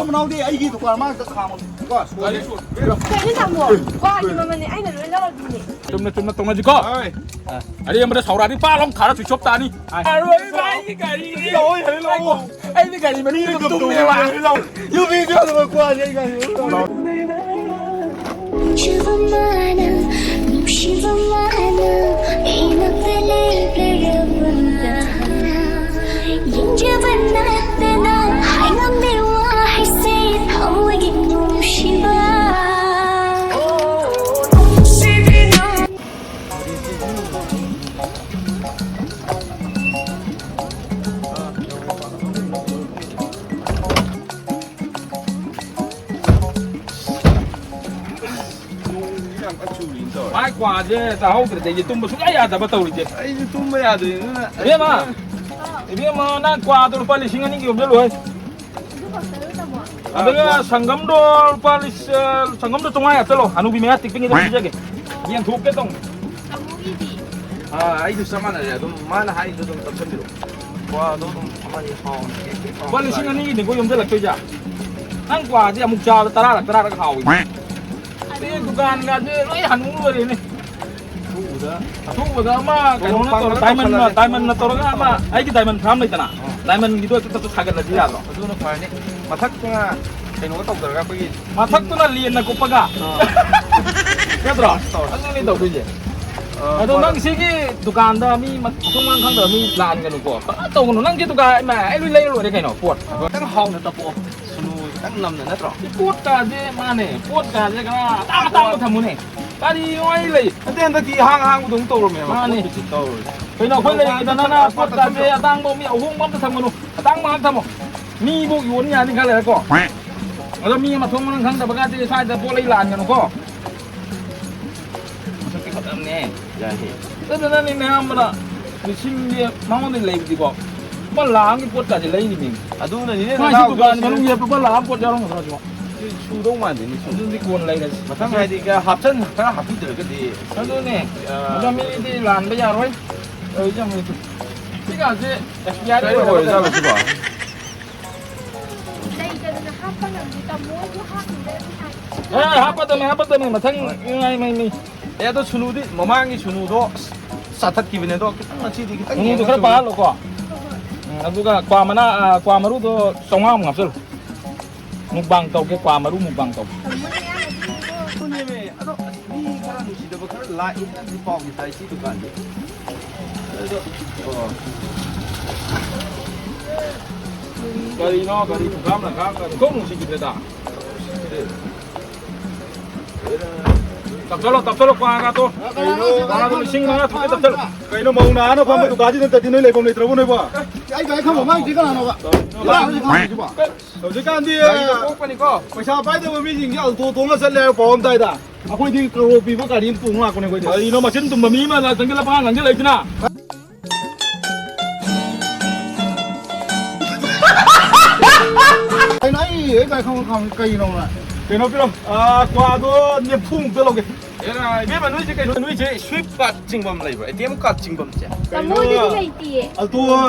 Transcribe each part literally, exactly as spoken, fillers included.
ꯃꯅꯥꯎꯗꯤ ꯑꯩꯒꯤ ꯗꯨꯀꯥꯟ ꯃꯥꯡꯗ ꯈꯥꯝꯃꯣ꯫ ꯀꯣ, ꯁꯣꯏꯔꯦ꯫ ꯀꯩꯅꯣ ꯇꯥꯃꯣ? ꯀ꯭ꯋꯥꯒꯤ ꯃꯃꯜꯅꯦ ꯑꯩꯅ ꯂꯣꯏ ꯂꯧꯔꯗꯨꯅꯤ꯫ ꯆꯨꯝꯅ ꯆꯨꯝꯅ ꯇꯧꯅꯁꯤꯀꯣ꯫ ꯍꯣꯏ꯫ ꯑꯔꯦꯝꯕꯗ ꯁꯥꯎꯔꯛꯑꯗꯤ ꯄꯥꯛ ꯂꯥꯎ ꯈꯥꯔ switch off ꯇꯥꯅꯤ꯫ ꯑꯔꯣꯏꯕ ꯑꯩꯒꯤ ꯒꯥꯔꯤꯅꯤ꯫ ꯂꯥꯛꯑꯣ, ꯌꯥꯔꯦ, ꯂꯥꯛꯑꯣ꯫ ꯑꯩꯗꯤ ꯒꯥꯔꯤ ꯃꯅꯨꯡꯗ ꯑꯗꯨꯝ ꯇꯨꯝꯃꯦꯕ꯫ ꯌꯨꯕꯤꯁꯨ ꯑꯗꯨꯝ ꯀ꯭ꯋꯥꯅꯤ ꯑꯩ ꯒꯥꯔꯤ꯫ ꯅꯨꯡꯁꯤꯕ ꯃꯥꯅ, ꯅꯨꯡꯁꯤꯕ ꯃꯥꯅ, ꯏꯅꯥꯛꯇ ꯂꯦꯞꯂꯔꯕ ꯌꯦꯡꯖꯕ ꯅꯠꯇꯅ ꯍꯥꯏꯉꯝꯗꯦ ꯋꯥꯍꯩꯁꯦ ꯊꯃꯣꯏꯒꯤ ꯅꯨꯡꯁꯤꯕ꯫ ꯅꯣꯡꯁꯤ ꯌꯥꯝ ꯀꯟꯅ ꯆꯨꯔꯤꯅ ꯇꯧꯔꯦ꯫ ꯃꯥꯏ ꯀ꯭ꯋꯥꯁꯦ ꯆꯥꯍꯧꯗ꯭ꯔꯗꯤ ꯑꯩꯁꯦ ꯇꯨꯝꯕ ꯁꯨꯡꯌꯥ ꯌꯥꯗꯕ ꯇꯧꯔꯤꯁꯦ꯫ ꯑꯩꯁꯨ ꯇꯨꯝꯕ ꯌꯥꯗ꯭ꯔꯦ ꯑꯗꯨꯅ꯫ ꯏꯕꯦꯝꯃ, ꯏꯕꯦꯝꯃ, ꯅꯪ ꯀ꯭ꯋꯥꯗꯣ ꯂꯨꯄꯥ ꯂꯤꯁꯤꯡ ꯑꯅꯤꯒꯤ ꯌꯣꯝꯁꯤꯜꯂꯨꯍꯦ꯫ ꯑꯗꯨꯒ ꯁꯪꯒꯝꯗꯣ ꯂꯨꯄꯥ ꯂꯤꯁ-, ꯑ, ꯁꯪꯒꯝꯗꯣ ꯆꯥꯝꯃꯉꯥ ꯍꯥꯞꯆꯜꯂꯣ꯫ ꯍꯅꯨꯕꯤ ꯃꯌꯥ ꯇꯤꯛꯄꯤꯉꯩꯗ ꯄꯤꯖꯒꯦ꯫ ꯌꯦꯟꯊꯣꯛꯀꯦ ꯇꯧꯅꯤ꯫ ꯑꯥ, ꯑꯩꯁꯨ ꯆꯞ ꯃꯥꯟꯅꯔꯦ꯫ ꯑꯗꯨꯝ ꯃꯥꯅ ꯍꯥꯏꯔꯤꯗꯣ ꯑꯗꯨꯝ ꯆꯞꯁꯤꯟꯕꯤꯔꯣ꯫ ꯀ꯭ꯋꯥꯗꯣ ꯑꯗꯨꯝ ꯑꯃꯅꯤ ꯍꯥꯎꯅ ꯍꯦꯛ ꯍꯦꯛ ꯂꯨꯄꯥ ꯂꯤꯁꯤꯡ ꯍꯥꯎꯅ ꯑꯅꯤꯒꯤꯅꯤꯀꯣ ꯌꯣꯝꯁꯤꯜꯂꯛꯇꯣꯏꯁꯦ꯫ ꯅꯪ ꯀ꯭ꯋꯥꯁꯦ ꯑꯃꯨꯛ ꯆꯥꯕꯗ ꯇꯔꯥꯔꯛ, ꯇꯔꯥꯔꯛ ꯍꯥꯎꯏ꯫ ꯑꯗꯩ ꯗꯨꯀꯥꯟꯒꯥꯁꯦ ꯂꯣꯏ ꯍꯥꯡꯗꯣꯛ ꯂꯣꯏꯔꯦꯅꯦ꯫ ꯑꯊꯨꯕꯗ꯫ ꯑꯊꯨꯕꯗ ꯑꯃ ꯀꯩꯅꯣꯅ ꯄꯥꯡꯒꯜ ꯇꯧꯔ, diamond ꯅ, ꯇꯧꯁꯜꯂꯁꯦ꯫ Diamond ꯅ ꯇꯧꯔꯒ ꯑꯃ ꯑꯩꯒꯤ diamond farm ꯂꯩꯇꯅ? ꯑꯥ꯫ Diamond ꯒꯤꯗꯣ ꯍꯦꯛꯇ ꯁꯥꯒꯠꯂꯁꯤ ꯌꯥꯗ꯭ꯔꯣ? ꯑꯗꯨꯅ ꯐꯔꯅꯤ꯫ ꯃꯊꯛꯇꯨꯅ ꯀꯩꯅꯣꯒ ꯇꯧꯗꯔꯒ ꯑꯩꯈꯣꯏꯒꯤ ꯃꯊꯛꯇꯨꯅ ꯂꯦꯟꯅ ꯀꯨꯞꯄꯒ꯫ ꯑꯥ꯫ ꯅꯠꯇ꯭ꯔꯣ? ꯇꯧꯔꯦ꯫ ꯑꯗꯨꯅꯤ ꯇꯧꯗꯣꯏꯁꯦ꯫ ꯑꯥ, ꯑꯗꯣ ꯍꯣꯏ꯫ ꯅꯪ ꯁꯤꯒꯤ ꯗꯨꯀꯥꯟꯗ ꯃꯤ ꯃ-, ꯃꯊꯣꯡ ꯃꯔꯝ ꯈꯪꯗꯕ ꯃꯤ ꯂꯥꯟꯒꯅꯨꯀꯣ꯫ ꯐꯖꯅ ꯇꯧꯒꯅꯨ꯫ ꯅꯪꯒꯤ ꯗꯨꯀꯥꯟ, ꯏꯃꯥ, ꯑꯩ ꯂꯣꯏ ꯂꯩꯔ ꯂꯣꯏꯔꯦ ꯀꯩꯅꯣ, ꯄꯣꯠ꯫ ꯈꯤꯇꯪ ꯍꯥꯎꯅ ꯇꯞꯄꯛꯑꯣ꯫ ꯁꯨꯅꯨ ꯈꯤꯇꯪ ꯅꯝꯅ, ꯅꯠꯇ꯭ꯔꯣ? ꯄꯣꯠꯀꯥꯁꯦ, ꯃꯥꯅꯦ, ꯄꯣꯠꯀꯥꯁꯦ ꯈꯔ ꯑꯇꯥꯡ ꯑꯇꯥꯡꯕ ꯊꯝꯃꯨꯅꯦ꯫ ꯀꯔꯤꯅꯣ ꯑꯩ ꯂꯩ? ꯅꯠꯇꯦ, ꯍꯟꯗꯛꯇꯤ ꯑꯍꯥꯡ ꯑꯍꯥꯡꯕꯗꯧ ꯇꯧꯔꯝꯃꯦꯕ꯫ ꯃꯥꯅꯦ꯫ ꯄꯣꯠꯄꯨꯗꯤ ꯇꯧꯔꯦ꯫ ꯀꯩꯅꯣ ꯑꯩꯈꯣꯏ ꯂꯩꯔꯤꯗꯅ ꯄꯣꯠ ꯄꯣꯠꯀꯥꯁꯦ ꯇꯞꯄ꯫ ꯑꯇꯥꯡꯕ ꯃꯤ ꯑꯍꯣꯡꯕ ꯑꯝꯇ ꯊꯝꯒꯅꯨ꯫ ꯑꯇꯥꯡꯕ ꯉꯥꯛ ꯊꯝꯃꯣ꯫ ꯃꯤꯕꯨ ꯌꯣꯟ ꯌꯥꯅꯤ ꯈꯔ ꯂꯩꯔꯀꯣ꯫ ꯑꯗꯣ ꯃꯤ ꯃꯊꯣꯡ ꯃꯔꯝ ꯈꯪꯗꯕꯒꯥꯗꯤ ꯁ꯭ꯋꯥꯏꯗ ꯄꯣꯠ ꯂꯩ ꯂꯥꯟꯒꯅꯨꯀꯣ꯫ ꯃꯁꯛꯇꯤ ꯐꯖꯕꯅꯦ꯫ ꯌꯥꯏꯍꯦ꯫ ꯑꯗꯨꯅꯅꯦ ꯃꯌꯥꯝꯕꯅ ꯂꯤꯁꯤꯡꯗꯤ ꯃꯉꯣꯟꯗ ꯂꯩꯕꯗꯤꯀꯣ꯫ ꯂꯨꯄꯥ ꯂꯥꯈ ꯑꯃꯒꯤ ꯄꯣꯠꯀꯥꯁꯦ ꯂꯩꯔꯤꯅꯦ꯫ ꯑꯗꯨꯅꯅꯤꯅꯦ ꯃꯥꯏꯁꯤ ꯅꯅꯥꯎꯁꯨ ꯗꯨꯀꯥꯟ ꯁꯤ ꯃꯅꯨꯡꯒꯤ ꯂꯨꯄꯥ ꯂꯥꯈ ꯑꯃ ꯄꯣꯠ ꯌꯥꯎꯔꯝꯒꯗ꯭ꯔꯣ ꯁꯤꯕꯣ? ꯁꯤ ꯁꯨꯗꯧ ꯃꯥꯟꯗꯦꯅꯦ, ꯁꯨ-, ꯑꯗꯨꯗꯤ ꯀꯣꯟꯅ ꯂꯩꯔꯁꯤ꯫ ꯃꯊꯪ ꯍꯥꯏꯗꯤ ꯈꯔ ꯍꯥꯞꯆꯟ-, ꯈꯔ ꯍꯥꯞꯄꯤꯗ꯭ꯔꯒꯗꯤ꯫ ꯑꯗꯨꯅꯦ꯫ ꯑꯥ꯫ ꯑꯗꯣ ꯃꯤꯗꯤ ꯂꯥꯟꯕ ꯌꯥꯔꯣꯏ꯫ ꯑꯩ ꯌꯥꯝ ꯂꯩꯇꯦ꯫ ꯁꯤꯒꯥꯁꯦ ꯑꯦꯛꯁꯄꯤꯌꯥꯔꯤ ꯀꯔꯤ ꯑꯣꯏꯔꯕ ꯑꯣꯏꯔꯖꯥꯠꯂꯣ ꯖꯥꯠꯂꯣ? ꯁꯤꯕꯣ? ꯂꯩꯇꯗꯅ ꯍꯥꯞ-, ꯑꯦ, ꯍꯥꯞꯄꯗꯝꯅꯦ, ꯍꯥꯞꯄꯗꯝꯅꯦ, ꯃꯊꯪ꯫ ꯏꯃꯥꯏ, ꯏꯃꯥꯏ, ꯏꯃꯥꯏ꯫ ꯑꯦ, ꯑꯗꯣ ꯁꯨꯅꯨꯗꯤ, ꯃꯃꯥꯡꯒꯤ ꯁꯨꯅꯨꯗꯣ ꯑꯁ, ꯆꯥꯊꯠꯈꯤꯕꯅꯦ, ꯑꯗꯣ ꯈꯤꯇꯪ ꯉꯁꯤꯗꯤ ꯈꯤꯇꯪ ꯁꯨꯅꯨꯗꯣ ꯌꯦꯡꯉ ꯈꯔ ꯁꯨꯅꯨ꯫ ꯄꯥꯍꯜꯂꯣꯀꯣ꯫ ꯎꯝ, ꯑꯗꯨꯒ ꯀ꯭ꯋꯥ ꯃꯅꯥ, ꯑ, ꯀ꯭ꯋꯥ ꯃꯔꯨꯗꯣ ꯆꯥꯝꯃꯉꯥꯃꯨꯛ ꯍꯥꯞꯆꯜꯂꯨ꯫ ꯃꯨꯛꯕꯥꯡ ꯇꯧꯒꯦ, ꯀ꯭ꯋꯥ ꯃꯔꯨ ꯃꯨꯛꯕꯥꯡ ꯇꯧꯒꯦ꯫ ꯑꯗꯨꯅꯦꯃꯦ, ꯑꯗꯣ ꯑꯁ, ꯃꯤ ꯈꯔ ꯅꯨꯡꯁꯤꯗꯕ ꯈꯔ ꯂꯥꯛꯑꯦꯅꯗꯤ ꯄꯥꯎꯗꯤ ꯇꯥꯏ ꯁꯤ ꯗꯨꯀꯥꯟꯁꯦ꯫ ꯑꯗꯣ, ꯑꯣ꯫ ꯀꯔꯤꯅꯣ, ꯀꯔꯤ ꯈꯨꯈꯥꯝ ꯂꯈꯥꯝ, ꯀꯔꯤ ꯊꯣꯡ ꯅꯨꯡꯁꯤꯈꯤꯗ꯭ꯔꯦꯗ꯫ ꯇꯞꯁꯜꯂꯣ, ꯇꯞꯁꯜꯂꯣ, ꯀ꯭ꯋꯥꯒꯇꯣ꯫ ꯀ꯭ꯋꯥꯗꯣ ꯂꯤꯁꯤꯡ ꯃꯉꯥ ꯇꯔꯨꯛꯇ ꯇꯞꯁꯜꯂꯣ꯫ ꯀꯩꯅꯣ, ꯃꯧ ꯅꯍꯥꯅ ꯐꯝꯕ ꯗꯨꯀꯥꯟꯁꯤ ꯅꯠꯇꯗꯤ ꯅꯣꯏ ꯂꯩꯐꯝ ꯂꯩꯇ꯭ꯔꯕꯣ ꯅꯣꯏꯕꯣ? ꯑꯩ ꯒꯥꯔꯤ ꯈꯥꯝꯕ ꯃꯥꯡꯈꯤꯗ꯭ꯔꯦ ꯀꯅꯥꯅꯣꯕ? ꯀꯅꯥꯅꯣ ꯍꯧꯖꯤꯛ ꯈꯥꯝꯃꯤꯁꯤꯕꯣ? ꯍꯧꯖꯤꯛꯀꯥꯟꯗꯤ ꯄꯩꯁꯥ ꯄꯥꯏꯗꯕ ꯃꯤꯁꯤꯡꯁꯦ ꯑꯜꯇꯣ ꯇꯣꯡꯉ ꯆꯠꯂꯦ ꯍꯥꯏꯕ ꯄꯥꯎ ꯑꯃ ꯇꯥꯏꯗ꯫ ꯑꯩꯈꯣꯏꯗꯤ ꯀꯔꯣꯔ ꯄꯤꯕ ꯒꯥꯔꯤ ꯑꯃ ꯇꯣꯡꯉ ꯂꯥꯛꯄꯅꯦ ꯑꯩꯈꯣꯏꯗꯤ꯫ ꯀꯔꯤꯅꯣ, ꯃꯆꯤꯟ ꯇꯨꯝꯕ ꯃꯤ ꯑꯃ ꯆꯪꯁꯤꯜꯂ ꯄꯉꯥꯡ ꯉꯥꯡꯁꯤꯜꯂꯛꯏꯗꯨꯅ? ꯀꯩꯅꯣ ꯑꯩ, ꯑꯩ ꯒꯥꯔꯤ ꯈꯥꯝꯕ ꯈꯥꯝꯃꯤ ꯀꯩꯅꯣ ꯅꯪ? ꯀꯩꯅꯣ ꯄꯤꯔꯣ, ꯑꯥ, ꯀ꯭ꯋꯥꯗꯣ ꯅꯤꯐꯨꯃꯨꯛꯇ ꯂꯧꯒꯦ꯫ ꯑꯦꯔꯥ, ꯏꯕꯦꯝꯃ, ꯅꯣꯏꯁꯦ ꯀꯩꯅꯣ? ꯅꯣꯏꯁꯦ ꯁ꯭ꯋꯤꯞ ꯀꯥꯔꯠ ꯆꯤꯡꯐꯝ ꯂꯩꯕ꯭ꯔꯣ? ꯑꯦ ꯇꯤ ꯑꯦꯝ ꯀꯥꯔꯠ ꯆꯤꯡꯐꯝꯁꯦ? ꯇꯥꯃꯣ ꯍꯣꯏꯗꯗꯤ ꯂꯩꯇꯤꯌꯦ꯫ ꯑꯜꯇꯣ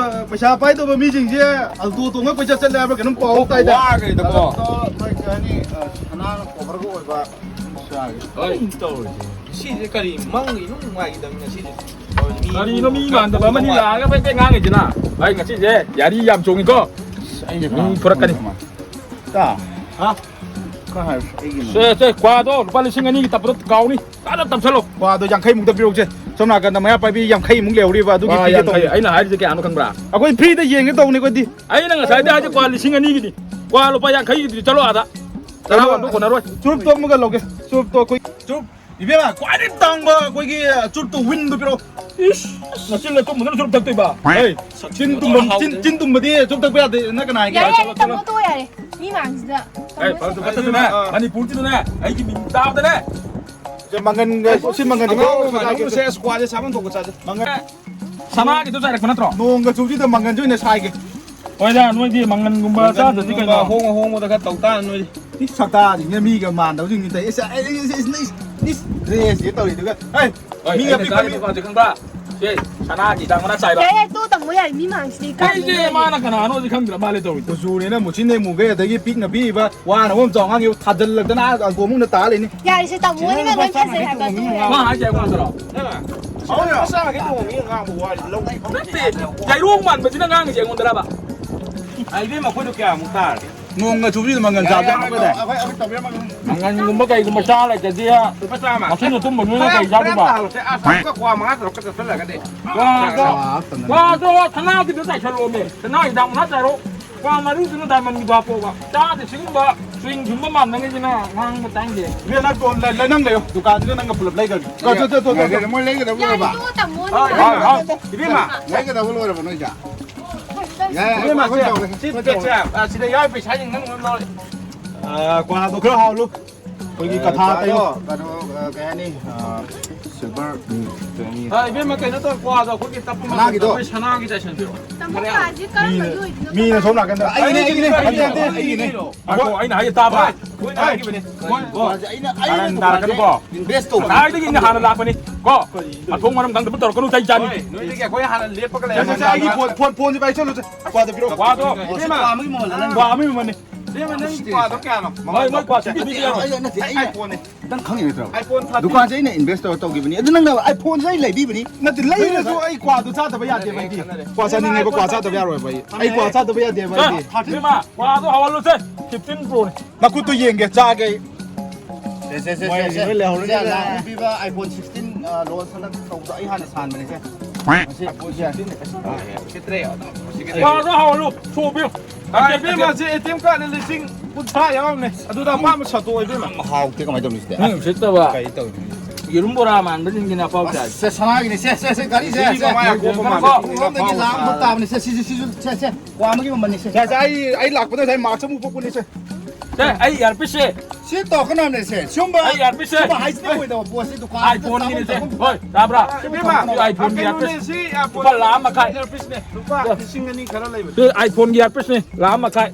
ꯄꯩꯁꯥ ꯄꯥꯏꯗꯕ ꯃꯤꯁꯤꯡꯁꯦ ꯑꯜꯇꯣ ꯇꯣꯡꯉ ꯀꯣꯏꯆꯠ ꯆꯠꯂꯦ ꯍꯥꯏꯕ꯭ꯔꯥ ꯀꯩꯅꯣꯝ ꯄꯥꯎ ꯑꯃ ꯇꯥꯏꯗ꯫ ꯋꯥꯈ꯭ꯔꯦꯗꯀꯣ꯫ ꯑꯗꯣ ꯃꯣꯏ ꯀꯩ ꯍꯥꯏꯅꯤ, ꯑ, ꯁꯅꯥꯅ ꯀꯣꯚꯔꯒ ꯑꯣꯏꯕ ꯆꯥꯒꯦ꯫ ꯍꯣꯏ꯫ ꯀꯔꯤꯅꯣ ꯇꯧꯔꯤꯁꯦ? ꯁꯤꯁꯦ ꯀꯔꯤ ꯃꯪꯒꯤꯅꯣ? ꯅꯨꯡꯉꯥꯏꯈꯤꯗꯕꯅꯤ ꯉꯁꯤꯁꯦ꯫ ꯀꯔꯤꯅꯣ ꯃꯤ ꯃꯥꯟꯗꯕ ꯑꯃꯅꯤ ꯂꯥꯛꯑꯒ ꯄꯦꯛ ꯄꯦꯛ ꯉꯥꯡꯉꯤꯁꯤꯅ? ꯚꯥꯏ, ꯉꯁꯤꯁꯦ ꯌꯥꯔꯤ ꯌꯥꯝ ꯆꯣꯡꯉꯤꯀꯣ꯫ ꯑꯩꯅ ꯃꯤ ꯐꯨꯔꯛꯀꯅꯤ꯫ ꯇꯥ꯫ ꯍꯥ? ꯈꯔ ꯍꯥꯏꯔꯨ, ꯑꯩꯒꯤ ꯁꯦ, ꯁꯦ, ꯀ꯭ꯋꯥꯗꯣ ꯂꯨꯄꯥ ꯂꯤꯁꯤꯡ ꯑꯅꯤꯒꯤ ꯇꯞꯄꯗꯣ ꯀꯥꯎꯅꯤ꯫ ꯇꯥꯗ ꯇꯞꯁꯜꯂꯣ꯫ ꯀ꯭ꯋꯥꯗꯣ ꯌꯥꯡꯈꯩꯃꯨꯛꯇ ꯄꯤꯔꯛꯎꯁꯦ꯫ ꯁꯣꯝ ꯅꯥꯀꯟꯗ ꯃꯌꯥ ꯄꯥꯏꯕꯤ ꯌꯥꯡꯈꯩꯃꯨꯛ ꯂꯩꯍꯧꯔꯤꯕ, ꯑꯗꯨꯒꯤ ꯀ꯭ꯋꯥ ꯄꯤꯒꯦ ꯌꯥꯡꯈꯩ꯫ ꯇꯧꯕꯅꯤ꯫ ꯑꯩꯅ ꯍꯥꯏꯔꯤꯁꯦ ꯀꯌꯥꯅꯣ ꯈꯪꯕ꯭ꯔꯥ? ꯑꯩꯈꯣꯏ ꯐ꯭ꯔꯤꯗ ꯌꯦꯡꯒꯦ ꯇꯧꯕꯅꯤ ꯑꯩꯈꯣꯏꯗꯤ꯫ ꯑꯩꯅ ꯉꯁꯥꯏꯗꯩ ꯍꯥꯏꯁꯦ ꯀ꯭ꯋꯥ ꯂꯤꯁꯤꯡ ꯑꯅꯤꯒꯤꯅꯤ꯫ ꯀ꯭ꯋꯥ ꯂꯨꯄꯥ ꯌꯥꯡꯈꯩꯒꯤꯗꯨꯗꯤ ꯆꯠꯂꯣ ꯑꯥꯗ꯫ ꯆꯔꯥ ꯋꯥꯟꯕ ꯀꯣꯟꯅꯔꯣꯏ꯫ ꯆꯨꯔꯨꯞꯇꯣ ꯑꯃꯒ ꯂꯧꯒꯦ꯫ ꯆꯨꯔꯨꯞꯇꯣ ꯑꯩꯈꯣꯏ ꯆꯨꯔꯨꯞ ꯏꯕꯦꯝꯃ, ꯈ꯭ꯋꯥꯏꯗꯒꯤ ꯇꯥꯡꯕ ꯑꯩꯈꯣꯏꯒꯤ ꯆꯨꯔꯨꯞꯇꯣ ꯋꯤꯟꯗꯣ ꯄꯤꯔꯛꯑꯣ꯫ ꯏꯁ, ꯅꯆꯤꯟ ꯑꯇꯨꯝꯕꯗꯨꯅ ꯆꯨꯔꯨꯞ ꯊꯛꯇꯣꯏꯕ? ꯍꯦ, ꯆꯤꯟ ꯇꯨꯝꯕ, ꯆꯤꯟ, ꯆꯤꯟ ꯇꯨꯝꯕꯗꯤ ꯆꯨꯔꯨꯞ ꯊꯛꯄ ꯌꯥꯗꯦ꯫ ꯅꯪ ꯀꯅꯥ ꯍꯥꯏꯒꯦ? ꯌꯥꯔꯦ, ꯌꯥꯔꯦ, ꯇꯥꯃꯣ, ꯇꯣꯛꯑꯣ, ꯌꯥꯔꯦ꯫ ꯃꯤ ꯃꯥꯡꯁꯤꯗ ꯍꯦ, ꯇꯥꯃꯣ ꯐꯔꯦ, ꯐꯔꯦ, ꯐꯔꯦ, ꯃꯅꯤꯄꯨꯔꯁꯤꯗꯅꯦ, ꯑꯩꯒꯤ ꯃꯤꯡ ꯇꯥꯕꯗꯅꯦ꯫ ꯁꯦ, ꯃꯪꯒꯟꯒ, ꯁꯤ ꯃꯪꯒꯟꯁꯦ ꯑꯉꯥꯎꯕ ꯃꯥꯟꯅꯕ ꯁꯦ, ꯁ꯭ꯀ꯭ꯋꯥꯁꯦ ꯆꯥꯐꯝ ꯊꯣꯛꯄ ꯆꯥꯁꯦ꯫ ꯃꯪꯒꯟ꯫ ꯁꯅꯥꯒꯤꯗꯣ ꯆꯥꯏꯔꯛꯄ ꯅꯠꯇ꯭ꯔꯣ? ꯅꯣꯡꯒ ꯆꯨꯕꯁꯤꯗ ꯃꯪꯒꯟꯁꯦ ꯑꯣꯏꯅ ꯁꯥꯏꯒꯦ꯫ ꯍꯣꯏꯗ, ꯅꯣꯏꯗꯤ ꯃꯪꯒꯟꯒꯨꯝꯕ ꯆꯥꯗ꯭ꯔꯗꯤ ꯃꯪꯒꯟꯒꯨꯝꯕ ꯀꯩꯅꯣ? ꯑꯍꯣꯡ ꯑꯍꯣꯡꯕꯗ ꯈꯔ ꯇꯧ ꯇꯥꯔꯦ ꯅꯣꯏꯗꯤ꯫ ꯏꯁ, ꯁꯛꯇꯥꯁꯤꯡꯁꯦ ꯃꯤꯒ ꯃꯥꯟꯗꯕꯁꯤꯡꯁꯤ ꯇꯧꯏ꯫ ꯏꯁ, ꯑꯩ, ꯑꯩ, ꯑꯩ, ꯑꯩ, ꯏꯁ, ꯗ꯭ꯔꯦꯁꯁꯦ ꯇꯧꯔꯤꯗꯨꯒ꯫ ꯍꯩ, ꯍꯣꯏ, ꯃꯤꯒ ꯑꯩꯅ ꯄꯤꯛꯄ ꯆꯥꯔꯤꯕ ꯃꯤ- ꯀ꯭ꯋꯥꯁꯦ ꯈꯪꯕ꯭ꯔꯥ? ꯁꯦ, ꯁꯅꯥꯒꯤ ꯍꯤꯗꯥꯛ ꯃꯅꯥ ꯆꯥꯏꯕ꯫ ꯌꯥꯔꯦ, ꯇꯣꯛꯑꯣ, ꯇꯥꯃꯣ, ꯌꯥꯔꯦ, ꯃꯤ ꯃꯥꯡꯁꯤꯗꯤ ꯀꯩꯁꯦ ꯏꯀꯥꯏꯖꯩꯌꯦ꯫ ꯃꯥꯅ ꯀꯅꯥꯅꯣꯁꯤ ꯈꯪꯗ꯭ꯔ ꯃꯥꯜꯂꯦ ꯇꯧꯔꯤꯗꯣ꯫ ꯀꯨꯆꯨꯅꯦꯅ ꯃꯨꯁꯤꯟꯅꯦ ꯃꯨꯒꯦ, ꯑꯗꯒꯤ ꯄꯤꯛꯅ ꯄꯤꯛꯏꯕ ꯋꯥꯅ ꯋꯥ ꯑꯃ ꯆꯥꯎ ꯉꯥꯡꯉꯤꯕ, ꯊꯥꯖꯤꯜꯂꯛꯇꯅ ꯑꯥ ꯑꯒꯣꯃꯨꯛꯅ ꯇꯥ ꯂꯩꯅꯤ꯫ ꯌꯥꯔꯦꯁꯦ, ꯇꯥꯃꯣ, ꯅꯪ ꯂꯣꯏ ꯐꯖꯩ ꯍꯥꯏꯕ, ꯇꯣꯛꯑꯣ꯫ ꯃꯥ ꯍꯥꯏꯁꯦ ꯑꯩꯉꯣꯟꯗꯔꯣ? ꯍꯧꯅ ꯃꯁꯥ ꯈꯛꯀꯤ ꯇꯣꯡꯉꯝꯃꯤ ꯑꯉꯥꯡꯕ ꯋꯥꯔꯤ ꯂꯧ꯫ ꯅꯠꯇꯦ, ꯌꯥꯏꯔꯣꯡ ꯃꯥꯟꯕꯁꯤꯅ ꯉꯥꯡꯉꯤꯁꯦ ꯑꯩꯉꯣꯟꯗꯔꯕ? ꯑꯥ, ꯏꯕꯦꯝꯃ, ꯑꯩꯈꯣꯏꯗꯣ ꯀꯌꯥꯃꯨꯛ ꯇꯥꯔꯒꯦ? ꯅꯣꯡꯒ ꯆꯨꯕꯤꯗ ꯃꯪꯒꯟ ꯌꯥꯔꯦ, ꯆꯥꯕ ꯌꯥꯔꯦ, ꯌꯥꯎꯔꯛꯄꯗ꯫ ꯑꯩꯈꯣꯏ, ꯑꯩꯈꯣꯏ ꯇꯧꯕꯤꯔꯝꯃꯒꯦ꯫ ꯃꯪꯒꯟꯒꯨꯝꯕ ꯀꯩꯒꯨꯝꯕ ꯆꯥ ꯂꯩꯇ꯭ꯔꯗꯤ ꯂꯨꯄꯥ ꯆꯥꯝꯃ꯫ ꯉꯁꯤꯅ ꯇꯨꯝꯕ ꯅꯣꯏꯅ ꯈꯔ, ꯀꯩ ꯈꯔ ꯆꯥꯗꯣꯏꯕ? ꯇꯥꯍꯜꯂꯣꯁꯦ꯫ ꯑꯁ, ꯑꯃꯨꯛꯀ ꯀ꯭ꯋꯥ ꯃꯉꯥ ꯇꯔꯨꯛꯀ ꯆꯠꯁꯤꯜꯂꯒꯗꯤ꯫ ꯀ꯭ꯋꯥꯗꯣ, ꯀ꯭ꯋꯥꯗꯣ ꯁꯅꯥꯒꯤꯗꯣ ꯆꯥꯏꯁꯜꯂꯛꯑꯣꯃꯦ꯫ ꯁꯅꯥ ꯍꯤꯗꯥꯛ ꯃꯉꯥ ꯆꯥꯔꯣ꯫ ꯀ꯭ꯋꯥ ꯃꯔꯨꯗꯨꯅ ꯗꯥꯏꯃꯟꯒꯤꯗꯣ ꯍꯥꯞꯄꯣꯕ꯫ ꯆꯥꯗꯦ, ꯁꯤꯒꯨꯝꯕ ꯆ꯭ꯋꯤꯡꯒꯨꯝꯕ ꯃꯥꯟꯅꯉꯩꯁꯤꯅ ꯉꯥꯡꯕ ꯇꯥꯡꯗꯦ꯫ ꯏꯕꯦꯝꯃ, ꯅꯪ ꯇꯣꯟ ꯂꯩ-, ꯂꯩ-, ꯅꯪ ꯂꯩꯌꯣ꯫ ꯗꯨꯀꯥꯟꯁꯤꯗ ꯅꯪꯒ ꯄꯨꯂꯞ ꯂꯩꯈ꯭ꯔꯒꯦ꯫ ꯆꯣ, ꯆꯣ, ꯆꯣ, ꯆꯣ, ꯆꯣ꯫ ꯃꯣꯏ ꯂꯩꯒꯗꯕ ꯂꯣꯏꯔꯕ? ꯌꯥꯔꯦ, ꯇꯣꯛꯑꯣ, ꯇꯥꯃꯣ, ꯍꯣꯏ, ꯍꯣꯏ, ꯍꯣꯏ꯫ ꯏꯕꯦꯝꯃ꯫ ꯂꯩꯒꯗꯕ ꯂꯣꯏꯔꯕ ꯅꯣꯏꯁꯦ? ꯏꯕꯦꯝꯃ, ꯁꯦ, ꯁꯤ ꯄꯦꯛꯁꯦ, ꯑ, ꯁꯤꯗ ꯌꯥꯎꯔꯤ ꯄꯩꯁꯥꯁꯤꯡ ꯅꯪ ꯂꯣꯏ ꯂꯧꯔꯦ꯫ ꯑ, ꯀ꯭ꯋꯥꯗꯣ ꯈꯔ ꯍꯥꯎꯍꯜꯂꯨ꯫ ꯑꯩꯈꯣꯏꯒꯤ ꯑ, ꯀꯊꯥ ꯀ꯭ꯋꯥꯗꯣ, ꯇꯩꯌꯣ꯫ ꯀꯩꯅꯣ, ꯑ, ꯀꯩ ꯍꯥꯏꯅꯤ? ꯑ, ꯁꯤꯜꯚꯔ, ꯎꯝ, ꯀꯩ ꯍꯥꯏꯅꯤ? ꯑ, ꯏꯕꯦꯝꯃ, ꯀꯩꯅꯣ ꯇꯧ, ꯀ꯭ꯋꯥꯗꯣ ꯑꯩꯈꯣꯏꯒꯤ ꯇꯞꯄ ꯃꯇꯝꯗ ꯁꯅꯥꯒꯤꯗꯣ? ꯑꯩꯈꯣꯏ ꯁꯅꯥꯒꯤ ꯆꯥꯏꯁꯟꯕꯤꯔꯣ꯫ ꯇꯥꯃꯣ, ꯀ꯭ꯋꯥꯁꯦ ꯀꯔꯝꯕꯒꯤ ꯑꯣꯏꯗꯣꯏꯅꯣ? ꯃꯤꯅ ꯁꯣꯝ ꯅꯥꯀꯟꯗ, ꯑꯩꯒꯤꯅꯦ, ꯑꯩꯒꯤꯅꯦ, ꯑꯩꯒꯤꯅꯦ, ꯑꯩꯒꯤꯅꯦ꯫ ꯉꯥꯏꯈꯣ, ꯑꯩꯅ ꯍꯥꯏꯁꯦ ꯇꯥꯕ꯭ꯔꯥ? ꯍꯣꯏ, ꯍꯣꯏ, ꯍꯥꯏꯈꯤꯕꯅꯦ꯫ ꯍꯣꯏ, ꯍꯣꯏ꯫ ꯀ꯭ꯋꯥꯁꯦ ꯑꯩꯅ, ꯑꯩꯅ ꯀꯥꯔꯟ ꯇꯥꯔꯛꯀꯅꯨꯀꯣ꯫ ꯀ꯭ꯋꯥꯁꯦ invest ꯇꯧꯕ꯫ ꯉꯁꯥꯏꯗꯒꯤ ꯏꯟꯅ ꯍꯥꯟꯅ ꯂꯥꯛꯄꯅꯤ ꯀꯣ꯫ ꯃꯊꯣꯡ ꯃꯔꯝ ꯈꯪꯗꯕ ꯇꯧꯔꯛꯀꯅꯨ, ꯆꯩ ꯆꯥꯅꯤ꯫ ꯍꯣꯏ, ꯅꯣꯏꯗꯒꯤ ꯑꯩꯈꯣꯏ ꯍꯥꯟꯅ ꯂꯦꯞꯄꯒ ꯁꯦ, ꯁꯦ, ꯁꯦ, ꯑꯩꯒꯤ ꯂꯩꯔꯝꯃꯒ ꯐꯣꯟ, ꯐꯣꯟ, ꯐꯣꯟꯁꯦ ꯄꯥꯏꯁꯜꯂꯨꯁꯦ꯫ ꯀ꯭ꯋꯥꯗꯣ ꯄꯤꯔꯛꯑꯣ꯫ ꯀ꯭ꯋꯥꯗꯣ, ꯑꯣ, ꯁꯤ ꯏꯕꯦꯝꯃ, ꯀ꯭ꯋꯥ ꯑꯃꯒꯤ ꯃꯃꯜ ꯅꯪ ꯀ꯭ꯋꯥ ꯑꯃꯒꯤ ꯃꯃꯜꯅꯤ꯫ ꯏꯕꯦꯝꯃ, ꯅꯪꯒꯤ ꯀ꯭ꯋꯥꯗꯣ ꯀꯌꯥꯅꯣ? ꯍꯣꯏ, ꯃꯣꯏ ꯀ꯭ꯋꯥ ꯁꯤꯛꯁꯇꯤ ꯄꯤꯕꯤꯔꯣ꯫ ꯑꯩ, ꯑꯩ ꯅꯠꯇꯦ, ꯑꯩꯅ iPhone ꯅꯦ꯫ ꯅꯪ ꯈꯪꯉꯤ ꯅꯠꯇ꯭ꯔꯣ? iPhone thirteen꯫ ꯗꯨꯀꯥꯟꯁꯦ ꯑꯩꯅ invest ꯇꯧꯔ ꯇꯧꯈꯤꯕꯅꯤ꯫ ꯑꯗꯨ ꯅꯪꯅ iPhone ꯁꯦ ꯑꯩ ꯂꯩꯕꯤꯕꯅꯤ꯫ ꯅꯠꯇꯦ, ꯂꯩꯔꯁꯨ ꯑꯩ ꯀ꯭ꯋꯥꯗꯣ ꯆꯥꯗꯕ ꯌꯥꯗꯦꯕ ꯑꯩꯗꯤ꯫ ꯀ꯭ꯋꯥ ꯆꯥꯅꯤꯡꯉꯦꯕ, ꯀ꯭ꯋꯥ ꯆꯥꯗꯕ ꯌꯥꯔꯣꯏꯕ ꯑꯩ꯫ ꯑꯩ ꯀ꯭ꯋꯥ ꯆꯥꯗꯕ ꯌꯥꯗꯦꯕ ꯑꯩꯗꯤ꯫ ꯏꯕꯦꯝꯃ, ꯀ꯭ꯋꯥꯗꯣ ꯍꯧꯍꯜꯂꯨꯁꯦ꯫ ꯐꯤꯐꯇꯤꯟ ꯄ꯭ꯔꯣꯅꯤ꯫ ꯃꯈꯨꯠꯇꯨ ꯌꯦꯡꯒꯦ, ꯆꯥꯒꯦ ꯑꯩ꯫ ꯁꯦ, ꯁꯦ, ꯁꯦ, ꯁꯦ, ꯁꯦ꯫ ꯂꯩꯍꯧꯔꯅꯤ꯫ ꯁꯦ, ꯂꯥꯛ ꯑꯍꯨꯝ ꯄꯤꯕ iPhone sixteen, ꯑ, launch ꯍꯟꯗꯛ ꯇꯧꯕꯗꯣ ꯑꯩ ꯍꯥꯟꯅ ꯁꯥꯟꯕꯅꯦ, ꯁꯦ꯫ ꯃꯁꯤ iPhone sixteen ꯎꯁꯤꯠꯇ꯭ꯔꯦ, ꯑꯗꯣ ꯎꯁꯤꯠꯇ꯭ꯔꯦ꯫ ꯀ꯭ꯋꯥꯗꯣ ꯍꯧꯍꯜꯂꯨ, ꯁꯣꯕꯤꯌꯨ꯫ ꯑ, ꯏꯕꯦꯝꯃ, ꯁꯤ ATM card ꯂꯤꯁꯤꯡ ꯀꯨꯟꯊ꯭ꯔꯥ ꯌꯥꯎꯔꯝꯅꯦ꯫ ꯑꯗꯨꯗ ꯑꯄꯥꯝꯕ ꯁꯥꯠꯇꯣꯛꯑꯣ, ꯏꯕꯦꯝꯃ꯫ ꯍꯥꯎꯇꯦ, ꯀꯃꯥꯏꯅ ꯇꯧꯅꯤ ꯁꯤꯗꯤ? ꯎꯝ, ꯎꯁꯤꯠꯇꯕ꯫ ꯀꯔꯤ ꯇꯧꯅꯤ? ꯌꯦꯔꯨꯝ ꯕꯣꯔꯥ ꯃꯥꯟꯕꯁꯤꯡꯁꯤꯅ ꯑꯄꯥꯎ ꯆꯥꯏ꯫ ꯁꯦ, ꯁꯅꯥꯒꯤꯅꯦ, ꯁꯦ, ꯁꯦ, ꯁꯦ, ꯘꯔꯤꯁꯦ, ꯁꯤꯒꯤ ꯁꯦ꯫ ꯃꯃꯥꯏ ꯑꯀꯣꯞꯄ ꯃꯥꯟꯕ ꯁꯤꯒꯤ ꯂꯣꯝꯗꯒꯤ ꯂꯥꯛ ꯑꯃ ꯇꯥꯕꯅꯦ, ꯁꯦ, ꯁꯤꯁꯨ, ꯁꯤꯁꯨ, ꯁꯦ, ꯁꯦ, ꯀ꯭ꯋꯥ ꯑꯃꯒꯤ ꯃꯃꯜꯅꯤ, ꯁꯦ꯫ ꯁꯦ, ꯁꯦ, ꯑꯩ, ꯑꯩ ꯂꯥꯛꯄꯗ ꯉꯁꯥꯏ ꯃꯥꯛꯁ ꯑꯃ ꯎꯞꯄꯛꯄꯅꯤ, ꯁꯦ꯫ ꯁꯦ, ꯑꯩ earpiece ꯁꯦ꯫ ꯁꯤ ꯇꯧꯔꯛꯀꯅꯣ ꯍꯥꯏꯕꯅꯦ, ꯁꯦ꯫ ꯁꯤꯒꯨꯝꯕ, ꯑꯩ earpiece ꯁꯦ꯫ ꯁꯤꯒꯨꯝꯕ ꯍꯥꯏꯁꯤꯗ ꯑꯣꯏꯗꯕ ꯄꯣꯠꯁꯤ ꯗꯨꯀꯥꯟꯁꯤꯗ iPhone ꯒꯤꯅꯦ, ꯁꯦ꯫ ꯆꯥꯍꯨꯝ, ꯆꯥꯍꯨꯝ ꯍꯣꯏ, ꯇꯥꯕ꯭ꯔꯥ? ꯏꯕꯦꯝꯃ, ꯁꯤ iPhone ꯒꯤ ꯀꯩꯅꯣꯅꯦ, earpiece꯫ ꯁꯤ, ꯑ, ꯂꯨꯄꯥ ꯂꯥꯛ ꯑꯃ ꯃꯈꯥꯏ꯫ Earpiece ꯅꯦ, ꯂꯨꯄꯥ ꯁꯦ꯫ ꯂꯤꯁꯤꯡ ꯑꯅꯤ ꯈꯔ ꯂꯩꯕꯅꯦ꯫ ꯁꯤ iPhone ꯒꯤ earpiece ꯅꯦ, ꯂꯥꯛ ꯑꯃ ꯃꯈꯥꯏ꯫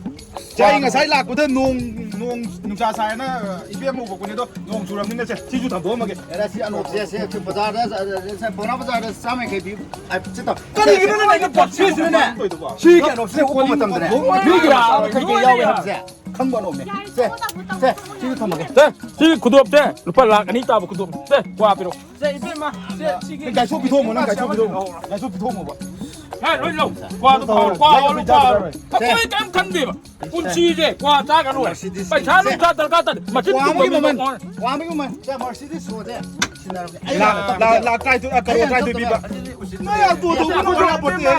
ꯁꯦ, ꯑꯩ ꯉꯁꯥꯏ ꯂꯥꯛꯄꯗ ꯅꯣꯡ, ꯅꯣꯡ ꯅꯨꯡꯁꯥ ꯁꯥꯏꯅ ꯏꯕꯦꯝ ꯎꯕ ꯀꯣꯅꯦ ꯑꯗꯣ, ꯅꯣꯡ ꯆꯨꯔꯕꯅꯤꯅ ꯁꯦ, ꯁꯤꯁꯨ ꯊꯝꯗꯣꯛꯑꯝꯃꯒꯦ꯫ ꯑꯦꯔꯥ, ꯁꯤ ꯑꯅꯣꯞꯁꯦ, ꯁꯦ, ꯁꯤ ꯕꯖꯥꯔꯗ, ꯁꯦ, ꯄꯥꯎꯅꯥ ꯕꯖꯥꯔꯗ ꯆꯥꯝꯃ ꯌꯥꯡꯈꯩ ꯄꯤ-, ꯑ, ꯁꯤ ꯇꯧ-, ꯀꯔꯤꯒꯤꯅꯣ ꯅꯪꯅ ꯄꯣꯠ ꯁꯤꯁꯤꯅꯅꯦ? ꯁꯤꯒꯤ ꯑꯅꯣꯞꯁꯦ ꯎꯞꯄ ꯃꯇꯝꯗꯅꯦ, ꯃꯤꯒꯤ ꯌꯥꯝ ꯀꯩꯀꯩ ꯌꯥꯎꯋꯦ ꯍꯥꯏꯕꯁꯦ ꯈꯪꯕ ꯑꯅꯣꯞꯅꯦ꯫ ꯁꯦ, ꯁꯦ, ꯁꯤꯁꯨ ꯊꯝꯃꯒꯦ꯫ ꯁꯦ, ꯁꯤꯒꯤ ꯈꯨꯗꯣꯞꯁꯦ ꯂꯨꯄꯥ ꯂꯥꯈ ꯑꯅꯤ ꯇꯥꯕ ꯈꯨꯗꯣꯞ꯫ ꯁꯦ, ꯀ꯭ꯋꯥ ꯄꯤꯔꯛꯑꯣ꯫ ꯁꯦ, ꯏꯕꯦꯝꯃ, ꯁꯦ, ꯁꯤꯒꯤ ꯅꯪ ꯒꯥꯏꯁꯣ ꯄꯤꯊꯣꯛꯑꯝꯃꯣ, ꯅꯪ ꯒꯥꯏꯁꯣ ꯄꯤꯊꯣꯛꯑꯝꯃꯣ꯫ ꯒꯥꯏꯁꯣ ꯄꯤꯊꯣꯛꯑꯝꯃꯣꯕ꯫ ꯍꯦ, ꯂꯣꯏ ꯂꯧ꯫ ꯀ꯭ꯋꯥꯗꯣ ꯐꯥꯎ, ꯀ꯭ꯋꯥ ꯂꯧꯔꯣ, ꯀ꯭ꯋꯥ ꯂꯧꯔꯣ꯫ ꯑꯩꯈꯣꯏ ꯀꯩꯝ ꯈꯟꯗꯦꯕ꯫ ꯄꯨꯟꯁꯤꯁꯦ ꯀ꯭ꯋꯥ ꯆꯥꯒ ꯂꯣꯏꯔꯦ꯫ ꯄꯩꯁꯥ ꯅꯨꯡꯁꯥ ꯗꯔꯀꯥꯔ ꯇꯥꯗꯦ꯫ ꯃꯆꯤꯟ ꯋꯥꯡꯕꯒꯤ ꯇꯨꯝꯕ ꯃꯤ ꯃꯃꯜ, ꯅꯣꯛꯑꯣ꯫ ꯋꯥꯡꯕꯒꯤ ꯃꯃꯜ꯫ ꯁꯦ, Mercedes ꯁꯣꯁꯦ ꯁꯤꯟꯅꯔꯕꯅꯦ꯫ ꯑꯩ ꯂꯥꯛ, ꯂꯥꯛ, ꯂꯥꯛ ꯀꯥꯏꯗꯣ-, ꯑ, ꯀꯔꯣꯔ ꯀꯥꯏꯗꯣ ꯄꯤꯕ? ꯅꯣꯏ ꯑꯗꯨ, ꯑꯗꯨ, ꯑꯗꯨ, ꯑꯗꯨ ꯌꯥꯄꯣꯠꯇꯦ꯫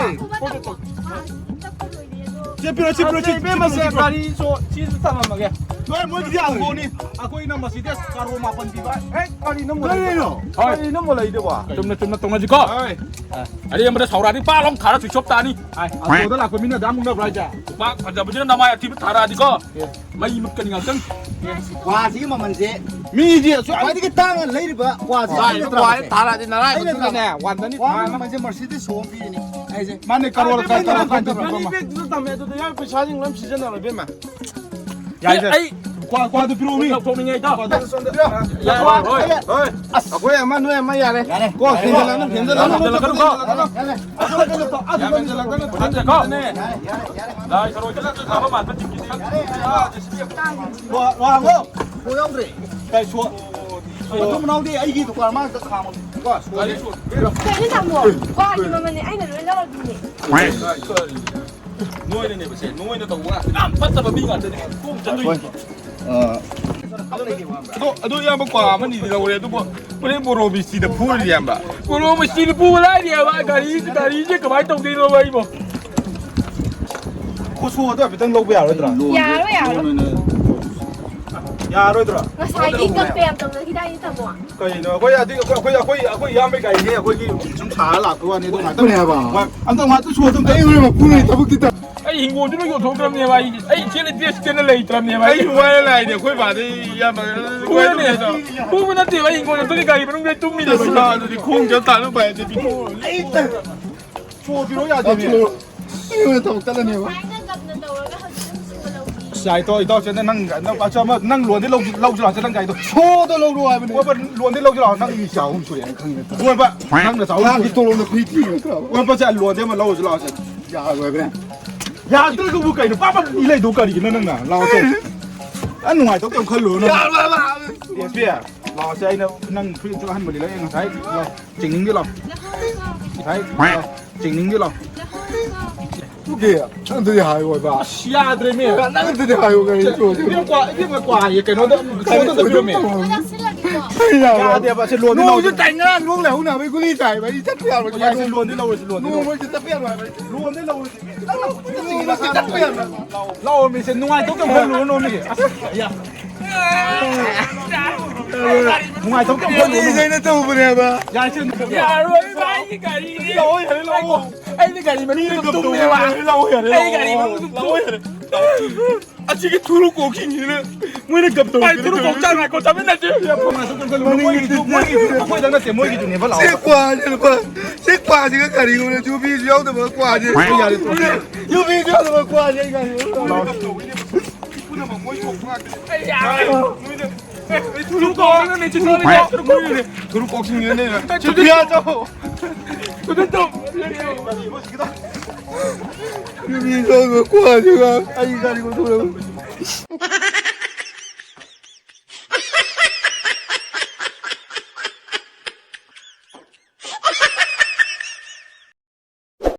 ꯆꯦ, ꯄꯤꯔꯣ, ꯆꯦ, ꯄꯤꯔꯣ, ꯆꯦ, ꯆꯦ, ꯄꯤꯔꯣ, ꯆꯦ, ꯄꯤꯔꯣ꯫ ꯒꯥꯔꯤ ꯁꯣ, ꯁꯤꯁꯨ ꯊꯝꯃꯝꯃꯒꯦ꯫ ꯅꯣꯏ, ꯃꯣꯏꯒꯤꯗꯤ ꯑꯪꯒꯣꯅꯤ꯫ ꯑꯩꯈꯣꯏꯅ Mercedes ꯀꯔꯣꯔ ꯃꯥꯄꯟ ꯄꯤꯕ꯫ ꯍꯦꯛ ꯀꯔꯤꯅꯣ ꯑꯃꯨꯛ ꯀꯔꯤꯅꯣ? ꯂꯩꯗꯣ? ꯀꯔꯤꯅꯣ ꯑꯃꯨꯛ ꯂꯩꯗꯣ? ꯆꯨꯝꯅ, ꯆꯨꯝꯅ ꯇꯧꯅꯁꯤꯀꯣ꯫ ꯍꯣꯏ꯫ ꯑꯔꯦꯝꯕꯗ ꯁꯥꯎꯔꯛꯑꯗꯤ ꯄꯥꯛ ꯂꯥꯎ ꯊꯥꯔ switch off ꯇꯥꯅꯤ꯫ ꯑꯥꯏ, ꯑꯇꯣꯗ ꯂꯥꯛꯄ ꯃꯤꯅ ꯑꯗꯥ ꯃꯨꯛꯅꯕ꯭ꯔꯥ ꯍꯥꯏꯁꯦ? ꯅꯨꯄꯥ ꯐꯖꯕꯁꯤꯅ ꯅꯃꯥꯏ ꯑꯊꯤꯕ ꯊꯥꯔꯛꯑꯗꯤꯀꯣ, ꯑꯦ꯫ ꯃꯩ ꯃꯨꯠꯀꯅꯤ ꯉꯥꯛꯇꯪ꯫ ꯀ꯭ꯋꯥꯁꯤꯒꯤ ꯃꯃꯜꯁꯦ ꯃꯤꯁꯦ ꯑꯁꯨꯛ ꯌꯥꯝ ꯈ꯭ꯋꯥꯏꯗꯒꯤ ꯇꯥꯡꯅ ꯂꯩꯔꯤꯕ ꯀ꯭ꯋꯥꯁꯦ ꯆꯥꯔꯤꯕ ꯑꯩ ꯅꯠꯇ꯭ꯔꯥ ꯀ꯭ꯋꯥꯁꯦ ꯃꯁꯦ? ꯊꯥꯔꯛꯑꯗꯤ ꯅꯔꯥꯏ ꯑꯩ ꯅꯠꯇ꯭ꯔꯥ? ꯃꯇꯨꯡꯗꯅꯦ, ꯋꯥꯟꯗꯅꯤ ꯀ꯭ꯋꯥ ꯊꯥꯔꯒ ꯃꯃꯜꯁꯦ Mercedes ꯁꯣ ꯑꯃ ꯄꯤꯔꯤꯅꯤ꯫ ꯑꯩꯁꯦ ꯃꯥꯅꯦ, ꯀꯔꯣꯔ ꯀꯔꯣꯔ ꯀꯔꯣꯔ ꯀꯔꯣꯔ ꯀꯔꯣꯔ ꯀꯔꯣꯔ ꯀꯔꯣꯔ꯫ ꯕꯦꯛꯇꯨꯗ ꯊꯝꯃꯦ, ꯑꯗꯨꯗ ꯌꯥꯎꯔꯤ ꯄꯩꯁꯥꯁꯤꯡ ꯂꯣꯏ ꯁꯤꯖꯤꯟꯅꯔꯣ, ꯏꯕꯦꯝꯃ꯫ ꯌꯥꯏꯁꯦ꯫ ꯑꯩ ꯀ꯭ꯋꯥ, ꯀ꯭ꯋꯥꯗꯨ ꯄꯤꯔꯛꯎꯅꯦ꯫ ꯂꯧꯊꯣꯛꯅꯤꯡꯉꯦ, ꯏꯇꯥꯎ꯫ ꯀ꯭ꯋꯥꯗꯨ ꯁꯣꯝꯗ ꯄꯤꯔꯛꯑꯣ꯫ ꯌꯥꯔꯦ, ꯍꯣꯏ, ꯍꯣꯏ꯫ ꯑꯁ, ꯑꯩꯈꯣꯏ ꯑꯃ, ꯅꯣꯏ ꯑꯃ ꯌꯥꯔꯦ꯫ ꯌꯥꯔꯦ꯫ ꯀꯣ, ꯌꯥꯔꯦ꯫ ꯍꯦꯟꯖꯜꯂꯛꯀꯅꯨ, ꯍꯦꯟꯖꯜꯂꯛꯀꯅꯨ꯫ ꯌꯥꯔꯦ, ꯌꯥꯔꯦ꯫ ꯑꯁ, ꯌꯥꯝ ꯍꯦꯟꯖꯜꯂꯛꯀꯅꯨ꯫ ꯌꯥꯔꯦ, ꯌꯥꯔꯦ꯫ ꯂꯥꯏ ꯊꯔꯣꯏꯗ ꯅꯠꯇ꯭ꯔꯣ ꯆꯥꯕ ꯃꯥꯟꯕ ꯇꯤꯛꯀꯤꯗꯤ꯫ ꯌꯥꯔꯦ, ꯌꯥꯔꯦ꯫ ꯋꯥ-, ꯋꯥꯡꯉꯣ꯫ ꯀꯣ ꯌꯥꯎꯗ꯭ꯔꯦ꯫ ꯀꯥꯏ ꯁꯣ-, ꯃꯇꯨꯡ ꯃꯅꯥꯎꯗꯤ ꯑꯩꯒꯤ ꯗꯨꯀꯥꯟ ꯃꯥꯡꯗ ꯈꯥꯝꯃꯣ꯫ ꯀꯣ, ꯁꯣ-, ꯒꯥꯔꯤ ꯁꯣ-, ꯀꯩꯅꯣ ꯇꯥꯃꯣ? ꯀ꯭ꯋꯥꯒꯤ ꯃꯃꯜꯅꯦ, ꯑꯩꯅ ꯂꯣꯏ ꯂꯧꯔꯗꯨꯅꯦ꯫ ꯀꯥꯏ, ꯀꯥꯏ꯫ ꯅꯣꯏꯅꯅꯦꯕ ꯁꯦ, ꯅꯣꯏꯅ ꯇꯧꯕ ꯉꯥꯛꯇꯅꯦ꯫ ꯌꯥꯝ ꯐꯠꯇꯕ ꯃꯤ ꯉꯥꯛꯇꯅꯦ꯫ ꯈꯣꯡ ꯆꯠꯇꯣꯏꯁꯦ꯫ ꯑ꯫ ꯑꯗꯣ, ꯑꯗꯣ ꯏꯌꯥꯝꯕ ꯀ꯭ꯋꯥ ꯑꯃꯅꯤꯗꯤ ꯂꯧꯔꯦ, ꯑꯗꯨꯕꯨ ꯍꯣꯔꯦꯟ ꯕꯣꯔꯣ ꯃꯤꯁꯇ꯭ꯔꯤꯗ ꯐꯨꯔꯗꯤ ꯏꯌꯥꯝꯕ꯫ ꯕꯣꯔꯣ ꯃꯤꯁꯇ꯭ꯔꯤꯗ ꯐꯨꯕ ꯂꯥꯏꯔꯤ ꯍꯥꯏꯕ, ꯒꯥꯔꯤ, ꯒꯥꯔꯤꯁꯦ ꯀꯃꯥꯏꯅ ꯇꯧꯗꯣꯏꯅꯣꯕ ꯑꯩꯕꯣ? ꯈꯨꯠꯁꯨ ꯑꯗꯨ ꯍꯥꯏꯐꯦꯠꯇꯪ ꯂꯧꯕ ꯌꯥꯔꯣꯏꯗ꯭ꯔꯣ? ꯌꯥꯔꯣꯏ, ꯌꯥꯔꯣꯏ꯫ ꯌꯥꯔꯣꯏꯗ꯭ꯔꯣ? ꯉꯁꯥꯏꯗꯤ ꯀꯝꯄ꯭ꯂꯦꯟ ꯇꯧꯅꯈꯤꯗꯥꯏꯅꯦ, ꯇꯥꯃꯣ? ꯀꯩꯅꯣ? ꯑꯩꯈꯣꯏ ꯑꯗꯨ, ꯑꯩꯈꯣꯏ, ꯑꯩꯈꯣꯏ, ꯑꯩꯈꯣꯏ ꯏꯌꯥꯝꯕꯒꯤ ꯒꯥꯔꯤꯅꯦ, ꯑꯩꯈꯣꯏꯒꯤ ꯁꯨꯝ ꯁꯥꯔ ꯂꯥꯛꯄ ꯋꯥꯅꯤ, ꯑꯗꯨ ꯉꯥꯛꯇꯪ꯫ ꯍꯣꯏ ꯍꯥꯏꯕ꯫ ꯍꯣꯏ, ꯑꯝꯇ ꯉꯥꯛꯇꯪ ꯁꯣ ꯑꯗꯨꯝ ꯑꯩ ꯍꯣꯔꯦꯟ ꯃꯄꯨꯅ ꯊꯕꯛꯇꯤ ꯇꯧ-, ꯑꯩ ꯍꯤꯡꯒꯣꯜꯁꯨ ꯂꯣꯏ ꯌꯣꯟꯊꯣꯛꯈ꯭ꯔꯕꯅꯦꯕ ꯑꯩ꯫ ꯑꯩ ꯏꯆꯦ ꯂꯩꯇꯦ, ꯏꯆꯦꯅ ꯂꯩꯇ꯭ꯔꯕꯅꯦꯕ ꯑꯩ꯫ ꯑꯩꯁꯨ ꯋꯥꯔ ꯂꯥꯛꯏꯅꯦ, ꯑꯩꯈꯣꯏ ꯕꯥꯗꯩ ꯏꯌꯥꯝꯕ꯫ ꯐꯨꯕꯅꯦ꯫ ꯐꯨꯕ ꯅꯠꯇꯦꯕ, ꯑꯩ ꯍꯤꯡꯒꯣꯜ ꯑꯝꯇꯒꯤ ꯒꯥꯔꯤ ꯃꯅꯨꯡꯗ ꯇꯨꯝꯃꯤꯅꯦꯕ꯫ ꯑꯁ, ꯑꯗꯨꯗꯤ ꯈꯣꯡ ꯆꯠ ꯇꯥꯅ ꯎꯄꯥꯏ ꯂꯩꯇꯦ꯫ ꯑꯩ ꯁꯣ ꯄꯤꯔꯛꯑꯣ ꯌꯥꯗꯦꯅꯦ꯫ ꯑꯩ ꯑꯣꯏꯅ ꯊꯕꯛ ꯆꯠꯂꯅꯦꯕ꯫ ꯁꯨꯃꯥꯏꯅ ꯒꯞꯅ ꯇꯧꯔꯒ ꯍꯧꯖꯤꯛ ꯑꯗꯨꯝ ꯁꯨꯒꯗꯧꯕ꯫ ꯆꯥꯏꯇꯣ, ꯏꯇꯥꯎ, ꯆꯦ, ꯅꯪ, ꯅꯪ, ꯑꯆꯥ, ꯑꯃ, ꯅꯪ ꯂꯣꯟꯗꯤ ꯂꯧ-, ꯂꯧꯁꯤ ꯂꯥꯛꯑꯣ, ꯆꯦ, ꯅꯪ ꯒꯥꯔꯤꯗꯣ꯫ ꯁꯣꯗ ꯂꯧꯔꯣ ꯍꯥꯏꯕꯅꯤ꯫ ꯑꯣꯏꯕ, ꯂꯣꯟꯗꯤ ꯂꯧꯁꯤ ꯂꯥꯛꯑꯣ, ꯅꯪ꯫ ꯃꯤ ꯆꯍꯨꯝ ꯁꯨꯔꯦꯅ ꯈꯪꯉꯤꯅꯦ꯫ ꯑꯣꯏꯕ, ꯅꯪꯅ ꯆꯍꯨꯝ ꯊꯥꯒꯤ ꯁꯨꯔꯦ꯫ ꯇꯣꯂꯣꯞꯅ ꯐ꯭ꯔꯤ ꯊꯤꯕ ꯅꯠꯇ꯭ꯔꯕ? ꯑꯣꯏꯕ, ꯆꯦ, ꯂꯣꯟꯗꯤ ꯑꯃ ꯂꯧꯔꯁꯤ ꯂꯥꯛꯑꯣ, ꯆꯦ꯫ ꯌꯥꯔꯣꯏꯕ꯭ꯔꯦ꯫ ꯌꯥꯗ꯭ꯔꯒꯕꯨ ꯀꯩꯅꯣ? ꯄꯥꯄ ꯏ ꯂꯩꯗꯧ ꯀꯔꯤꯒꯤꯅꯣ ꯅꯪꯅ? ꯂꯥꯛꯑꯣ, ꯆꯦ꯫ ꯑ, ꯅꯨꯡꯉꯥꯏꯇꯧ ꯀꯩꯝ ꯈꯜꯂꯨꯔꯅꯨ꯫ ꯌꯥꯔꯣꯏꯕ꯫ ꯑꯦꯁ ꯄꯤ, ꯂꯥꯛꯑꯣ, ꯆꯦ, ꯑꯩꯅ ꯅꯪ ꯐꯨꯔꯤꯠ ꯑꯍꯟꯕ ꯂꯤꯂꯛꯑꯦ ꯉꯁꯥꯏ꯫ ꯂꯥꯛꯑꯣ꯫ ꯆꯤꯡꯅꯤꯡꯒꯦ ꯂꯥꯛꯑꯣ꯫ ꯍꯥꯏ, ꯂꯥꯛꯑꯣ, ꯆꯤꯡꯅꯤꯡꯒꯦ ꯂꯥꯛꯑꯣ꯫ ꯇꯨꯒꯦ, ꯅꯪꯗꯨꯗꯤ ꯍꯥꯏꯌꯣꯕ꯫ ꯑꯁ, ꯌꯥꯗ꯭ꯔꯦꯃꯤ꯫ ꯅꯪꯗꯨꯗꯤ ꯍꯥꯏꯌꯣ, ꯀꯔꯤ ꯇꯧꯔꯒꯦ? ꯏꯕꯦꯝ ꯀ꯭ꯋꯥ, ꯏꯕꯦꯝ ꯀ꯭ꯋꯥ ꯍꯥꯏꯌꯦ, ꯀꯩꯅꯣꯗ, ꯀꯩꯅꯣꯗ ꯄꯤꯔꯝꯃꯦ꯫ ꯌꯥꯔꯣꯏ꯫ ꯌꯥꯗꯦꯕ, ꯑꯁꯤ ꯂꯣꯟꯗꯤ ꯅꯣꯡꯁꯨ ꯂꯧꯗꯦ꯫ ꯇꯥꯏ, ꯉꯔꯥꯡ ꯂꯣꯛ ꯂꯩꯍꯧ ꯅꯥꯕꯩ ꯒꯨꯂꯤ ꯆꯥꯏꯕ, ꯑꯩ ꯆꯠꯄ ꯌꯥꯔꯣꯏ꯫ ꯌꯥꯔꯦ, ꯂꯣꯟꯗꯤ ꯂꯧꯔꯁꯤ, ꯂꯣꯟꯗꯤ ꯂꯧꯔꯁꯤ꯫ ꯅꯣꯡꯃꯩꯁꯨ ꯆꯠꯄ ꯌꯥꯔꯣꯏ꯫ ꯂꯣꯟꯗꯤ ꯂꯧꯔꯁꯤ꯫ ꯂꯥꯛꯑꯣ, ꯃꯤꯁꯦ ꯅꯨꯡꯉꯥꯏꯇꯧ ꯀꯩꯝ ꯈꯜꯂꯨꯔꯅꯨ, ꯃꯤ꯫ ꯑꯁ, ꯌꯥ꯫ ꯅꯨꯡꯉꯥꯏꯇꯧ ꯀꯩꯝ ꯈꯜꯂꯨꯔꯅꯨ꯫ ꯒꯨꯂꯤꯁꯦ ꯑꯩꯅ ꯇꯧꯕꯅꯦꯕ꯫ ꯌꯥꯔꯦ, ꯁꯦ, ꯌꯥꯔꯣꯏ, ꯚꯥꯏ, ꯑꯩꯒꯤ ꯒꯥꯔꯤꯅꯦ꯫ ꯂꯥꯛꯑꯣ, ꯌꯥꯔꯦ, ꯂꯥꯛꯑꯣ꯫ ꯑꯩꯗꯤ ꯒꯥꯔꯤ ꯃꯅꯨꯡꯗ ꯑꯗꯨꯝ ꯇꯨꯝꯃꯦꯕ꯫ ꯂꯥꯛꯑꯣ, ꯌꯥꯔꯦ, ꯑꯩ ꯒꯥꯔꯤ ꯂꯥꯛꯑꯣ꯫ ꯃꯅꯨꯡꯗ ꯂꯥꯛꯑꯣ, ꯌꯥꯔꯦ꯫ ꯑꯁꯤꯒꯤ ꯊꯨꯔꯨ ꯀꯣꯛꯁꯤꯡꯁꯤꯅ ꯃꯣꯏꯅ ꯒꯞ ꯇꯧꯔꯛꯇꯅ ꯊꯨꯔꯨ ꯀꯣꯛ ꯆꯥꯡ ꯉꯥꯏꯈꯣ, ꯆꯥꯃꯤꯟꯅꯁꯦ꯫ ꯃꯣꯏꯒꯤꯁꯨ, ꯃꯣꯏꯒꯤꯁꯨ ꯑꯩꯈꯣꯏꯗ ꯅꯠꯇꯦ, ꯃꯣꯏꯒꯤꯗꯨꯅꯦꯕ꯫ ꯂꯥꯛꯑꯣ꯫ ꯁꯤ ꯀ꯭ꯋꯥꯁꯦ ꯂꯨꯄꯥ, ꯁꯤ ꯀ꯭ꯋꯥꯁꯤꯒ ꯀꯔꯤꯒꯨꯝꯕ ꯌꯨꯕꯤꯁꯨ ꯌꯥꯎꯗꯕ ꯀ꯭ꯋꯥꯁꯦ꯫ ꯌꯥꯔꯦ, ꯌꯥꯔꯦ꯫ ꯌꯨꯕꯤꯁꯨ ꯌꯥꯎꯗꯕ ꯀ꯭ꯋꯥꯁꯦ ꯑꯩ ꯒꯥꯔꯤ ꯃꯅꯨꯡꯗ꯫ ꯂꯥꯛꯑꯣ꯫ ꯊꯨꯔꯨ ꯀꯣꯛꯁꯤꯡꯅꯅꯦ, ꯆꯤꯊꯤ ꯂꯩꯕ꯫ ꯊꯨꯔꯨ ꯀꯣꯛꯁꯤꯡꯅꯅꯦ꯫ ꯆꯤꯊꯤ ꯌꯥꯗ꯭ꯔꯣ? ꯌꯨꯕꯤꯁꯨ ꯌꯥꯎꯗꯕ ꯀ꯭ꯋꯥꯁꯤꯒ ꯑꯩ ꯒꯥꯔꯤ ꯃꯅꯨꯡꯗ꯫